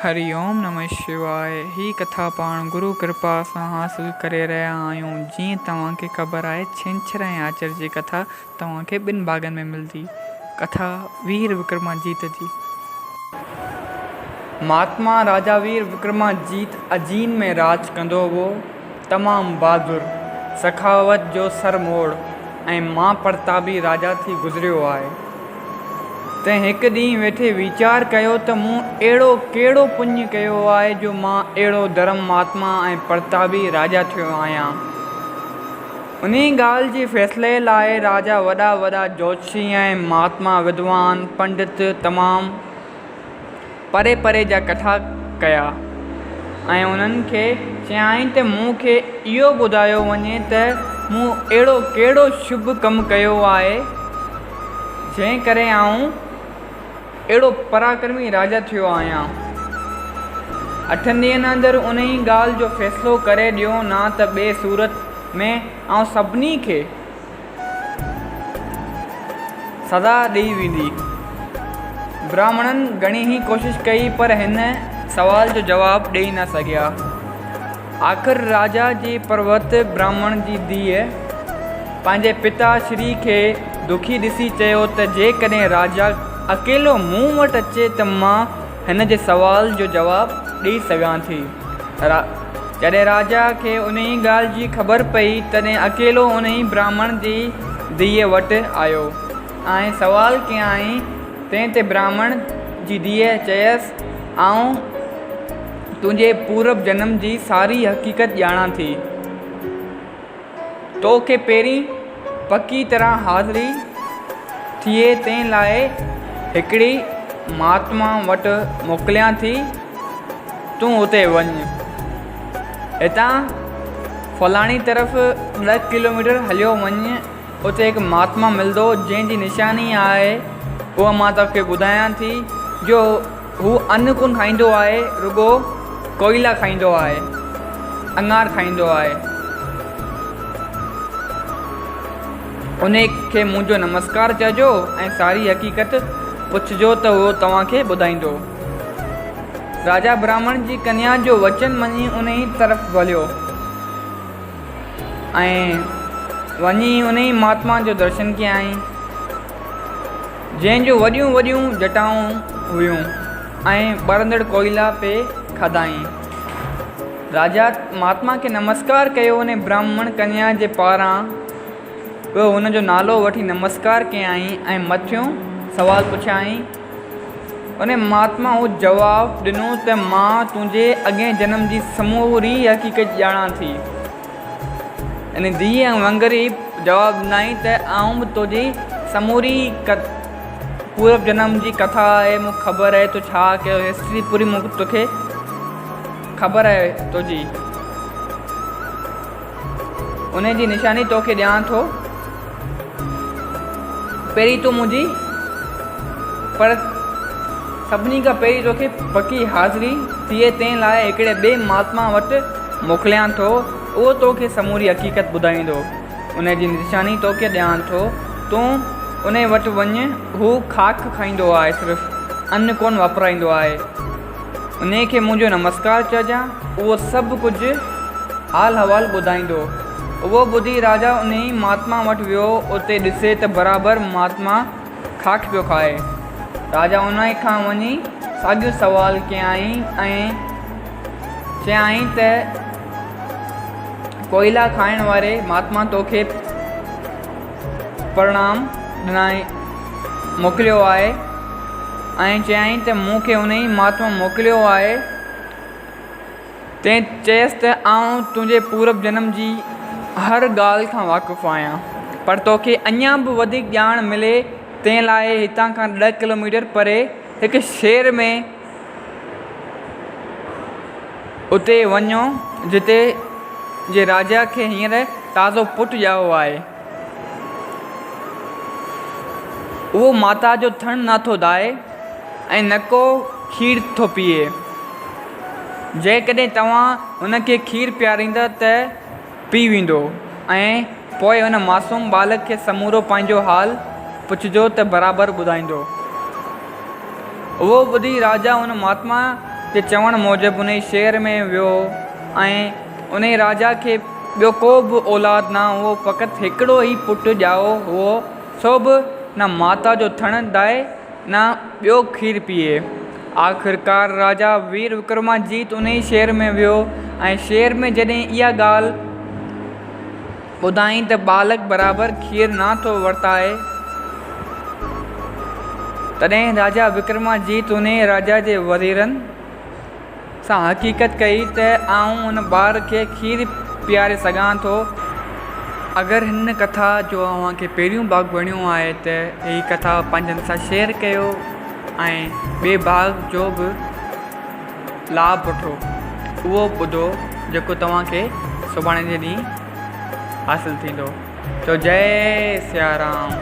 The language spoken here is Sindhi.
هري اوم نمه شواء هي ڪٿا پاڻ گرو ڪرپا سان حاصل ڪري رهيا آهيون جيئن توهان کي خبر آهي ڇنڇر ۽ آچر جي ڪٿا توهان کي ٻن ڀاڳن ۾ ملندي ڪٿا وير وڪرماجيت جي. مهاتما راجا وير وڪرماجيت اجين ۾ راڄ ڪندو هئو تمام بهادر، سخاوت جو سرموڙ ۽ مان پرتابي راجا ٿي گذريو آهي. تنهن هڪ ڏينهن ويٺي ويچار ڪيو ته مون اهڙو ڪهڙو پڃ ڪيو آهي جو مان اهڙو ڌرم مهاتما ۽ پرتابي راجا ٿيو آهيان. انهيء ڳالهه جي فيصلي لاء راجا وڏا وڏا جوتشي ۽ مهاتما ودوان، پنڊت تمام پري پري جا ڪٺا ڪيا ۽ انهن کي چيائين ته مون کي اهو ٻڌايو وڃي ته مون اهڙو ڪهڙو شڀ ڪم ڪيو آهي، جنهن ڪري آئون اهڙو پراڪرمي راجا ٿيو آهيان. اٺن ڏينهن اندر انهي ڳالهه جو فيصلو ڪري ڏيو نه ته ٻي صورت ۾ آئون سڀني کي. سزا ڏئي ويندي. براهمڻن گهڻي ئي ڪوشش ڪئي پر هن سوال جو جواب ڏئي نه سگهيا. آخر راجا جي پروهت براهمڻ جي ڌيء پنهنجي پتا شري کي دکي ڏسي چيو ته جيڪڏهن راجا اڪيلو مون وٽ اچي ته مان هن جي سوال جو جواب ڏئي سگهان ٿي. جڏهن راجا کي انهيء ڳالهه جي خبر پئي، تڏهن اڪيلو انهيء براهمڻ جي ڌيء وٽ آيو ۽ سوال ڪيائين. تنهن تي براهمڻ جي ڌيء چيس، آئون تنهنجي پورب جنم جي ساري حقيقت ڄاڻان ٿي. تو کي پهرين پڪي طرح حاضري ٿئي تنهن لاء هڪڙي مهاتما وٽ موڪليان ٿي، تون اتي وڃ. هتان فلاڻي طرف ڏهه ڪلوميٽر هليو وڃ، اتي هڪ مهاتما ملندو، جنهن جي نشاني آهي، اها مان توکي ٻڌايان ٿي، جو هو ان ڪونه کائيندو آهي، رڳو ڪوئلا کائيندو آهي، اڱار کائيندو آهي. انهيء کي منهنجو نمسڪار چئجو ۽ ساري حقيقت پڇجو ته هو توهان کي ٻڌائيندو. راجا براهمڻ جي ڪنيا جو وچن مڃي انهيء طرف هليو ۽ وڃي انهيء مهاتما جو درشن ڪيائين. جنهن جون وڏيون وڏيون جٽائون هيون ۽ ٻرندڙ ڪوئلا پئي کاڌائين. راجا مهاتما کي نمسڪار ڪيو ۽ براهمڻ ڪنيا جي پاران به هن جو نالو وٺي نمسڪار ڪيائين ۽ مٿيون سوال پڇيائين. ان مهاتما اهو جواب ڏنو ته مان تنهنجي اڳئين جنم جي سموري حقيقت ڄاڻان ٿي. ان ڌيء وانگر ئي جواب ڏنائين ته آئون به تنهنجي سموري پورب جنم جي ڪٿا آهي، مون کي خبر آهي تو ڇا ڪيو، هسٽري پوري مون توکي خبر آهي تنهنجي. انهي جي نشاني توکي ڏيان ٿو. پهرين تون منهنجي پر سڀني کان پهرين توکي پڪي حاضري ٿئي تنهن لاء هڪڙي ٻئي مهاتما وٽ موڪليان ٿو، اهو توکي سموري حقيقت ٻڌائيندو. انهي جي نشاني توکي ڏيان ٿو، تون انهي وٽ وڃ، هو خاڪ کائيندو آهي صرف ان ڪونه واپرائيندو آهي. انهي کي منهنجو نمسڪار چئجان، اهو سڀ ڪجهه حال احوال ٻڌائيندو. اهو ٻڌي راجا انهي مهاتما وٽ ويو، اتي ڏسي ته برابر مهاتما خاڪ پيو کائي. راجا انهي کان وڃي ساڳيو سوال ڪيائين ۽ چيائين ته ڪوئلا کائڻ واري مهاتما توکي پرڻام ڏنائين موڪليو آهي ۽ چيائين ته مون کي انهي مهاتما موڪليو آهي. تنهن چيس ته آئون تنهنجي پورب جنم جي هر ڳالهه کان واقف آهيان، پر توکي اڃا به وڌيڪ ڄاڻ ملي تنهن لاء هتان کان ڏهه ڪلوميٽر پري هڪ شهر ۾ اتي وڃو جتي جي راجا کي هينئر تازو پٽ ڄائو آهي. اهو ماتا جو ٿڻ نه ٿو ڌائي ۽ نڪو کير ٿو پيئي. جيڪڏهن توهان هن کي کير پياريندا ته پي ويندو ۽ پوء ان معصوم ٻالڪ کي سمورو پنهنجو حال پڇجو ته برابر ٻڌائيندو. اهو ٻڌي راجا ان مهاتما جي چوڻ موجب انهي شهر ۾ ويو ۽ انهي راجا کي ٻيو ڪو به اولاد نه هئو، فقط هڪڙو ئي پٽ ڄائو هئو، سو به نه ماتا جو ٿڻ ڌائي نه ٻيو کير پيئي. آخرڪار راجا وير وڪرماجيت انهي شهر ۾ ويو ۽ شهر ۾ جڏهن اها ڳالهه ٻڌائين ته ٻالڪ برابر کير نه ٿو ورتائي، تڏهن راجا وڪرماجيت انهي راجا جي وزيرن سان حقيقت ڪئي ته آئون ان ٻار کي کير پياري سگهان ٿو. اگر هن ڪٿا جو اوهان کي پهريون ڀاڳ وڻيو آهي ته هي ڪٿا پنهنجن سان شيئر ڪيو ۽ ٻئي ڀاڳ جو به لاڀ وٺو اهو ٻڌو جيڪو توهان کي سڀاڻي جي ڏينهن حاصل ٿيندو. چئو جئي سيارام.